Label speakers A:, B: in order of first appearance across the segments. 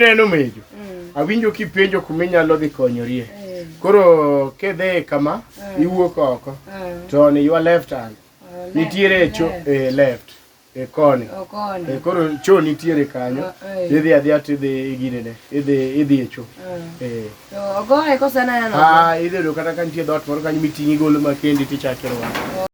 A: Neno mejo. Awinjo kipenjo kuma inyalo dhi konyorie. Koro kidhi kama, iwuok oko. To on your left hand. Nitiere cho left. E koni.
B: Okoni.
A: Koro cho nitiere kanyo. Idhi adhiya to idhi iginene. Idhi idhi e cho.
B: To ogoye koso en aneno?
A: Ah, idhi yudo kata ka nitie dhoot moro kanyo miting'i igolo ma kendi tichako irwako.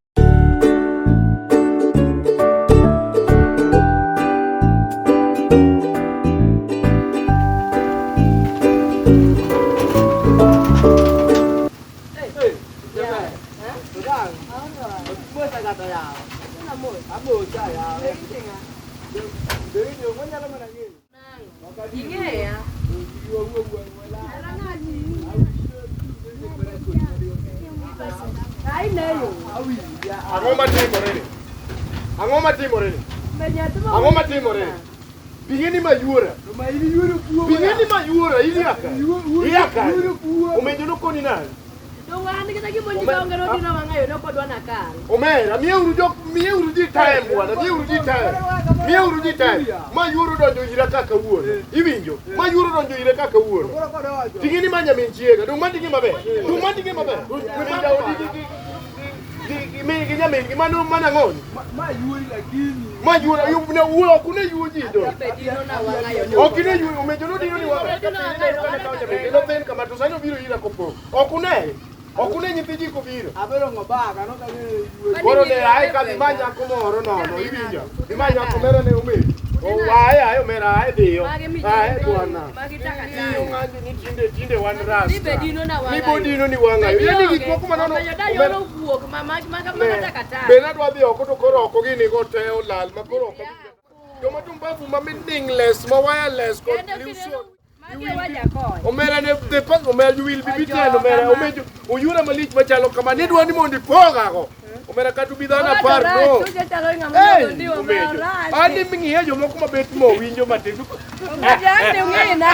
B: Ing'eya.
A: Ang'o matimore ni? Ang'o matimore ni? Ang'o matimore ni? Ping'eni mayuora. Ping'eni mayuora iliaka. Iliaka. Omenjo nokoni nani?
B: Dongo an kata gima onge nodino wang'ayo nokodwa nakal.
A: Omera, miyeuru jok, miyeuru ji time bwana, miyeuru ji time. Miyeuru ji time. Ma yuoro donjo ira kaka wuono. Iwinjo? Ma yuoro donjo ira kaka wuono. Ting'eni ma nyamin chiega, dong' ma ting'e maber. Dong' ma ting'e maber. We ma jaodi gi gi gi nyamin gi mano mano ang'o ni?
C: Ma yuori lakini.
A: Ma yuoro, yu ne wuo ok une yuo ji do.
B: Bedino na wang'ayo ni.
A: Ok ine yuo, omejo nodino ni wang'ayo. Nothin kama to sani obiro ira kopong'. Ok une. Ok une nyithi ji kobiro.
C: Abedo ng'obaga no ka yuori.
A: Koro ne ae ka dhi ma nyako moro nono, iwinjo? Dhi ma nyako mera ne omedo. Ae ae omera ae dhiyo. Ae bwana.
B: Magi
A: Iyo
B: takataka.
A: ng'anjo ni tinde tinde wan rasta.
B: Ni bedino na wang'ayo.
A: Ni bodino ni wang'ayo. Yani gik moko manono.
B: Omenyo da yolo wuok ma ma ma ma takataka.
A: Be nadwa dhi oko to koro oko gini go te olal ma koro ok abi. Joma tumbavu ma meaningless, ma wireless kod
B: Kendo
A: illusion.
B: Magi wajakony.
A: Omera ne the first omera you will be beaten omera omejo oyura malich machalo kama nidwa ni mondo ipogago. Omera kata ubi dhano apar no.
B: Tuje chalo ng'ama
A: Hey,
B: nodho ndiwo ma
A: omejo.
B: orach.
A: An iming'iya jomoko mabet mo winjo matin.
B: Omejo, an be ung'ena.